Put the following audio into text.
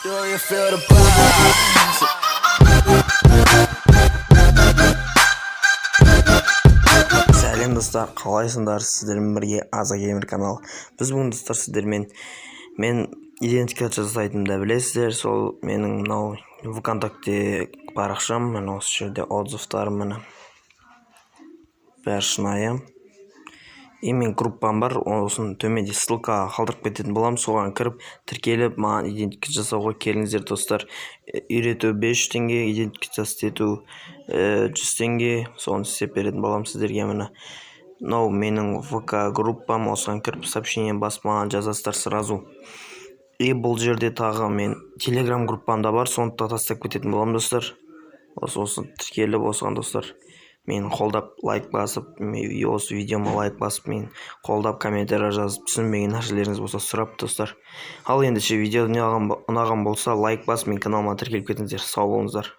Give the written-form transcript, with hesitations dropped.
Do you feel the vibes? Сәлем, достар! Қалайсыңдар? Сіздермен бірге Аза Геймер каналы. Біз бүгін, достар, сіздермен мен идентификация жасайтынымды білесіздер. Сол менің мынау ВКонтакте парақшам, міне, осы жерде отзывтарым, міне, бәрі шынайы. И мен группам бар, осын төменде ссылка қалдырып кететін боламын. Соған кіріп, тіркеліп, маған идентификация жасауға келіңіздер, достар. Үйрету 500 теңге, идентификация істету 100 теңге. Соны істеп беретін боламын сіздерге. Міне, мынау менің ВК группам. Осыған кіріп, сообщение басып, маған жазасыздар сразу. И бұл жерде тағы мен телеграм группам да бар, соны да тастап кететін боламын, достар. Осы тіркеліп, осыған, достар, мені қолдап, лайк басып, осы видеома лайк басып, мені қолдап, комментарий жазып, түсінбеген нәрселеріңіз болса, сұрап, достар. Ал ендеше, видео ұнаған болса, лайк басып, менің каналыма тіркеліп кетіңіздер. Сау болыңыздар!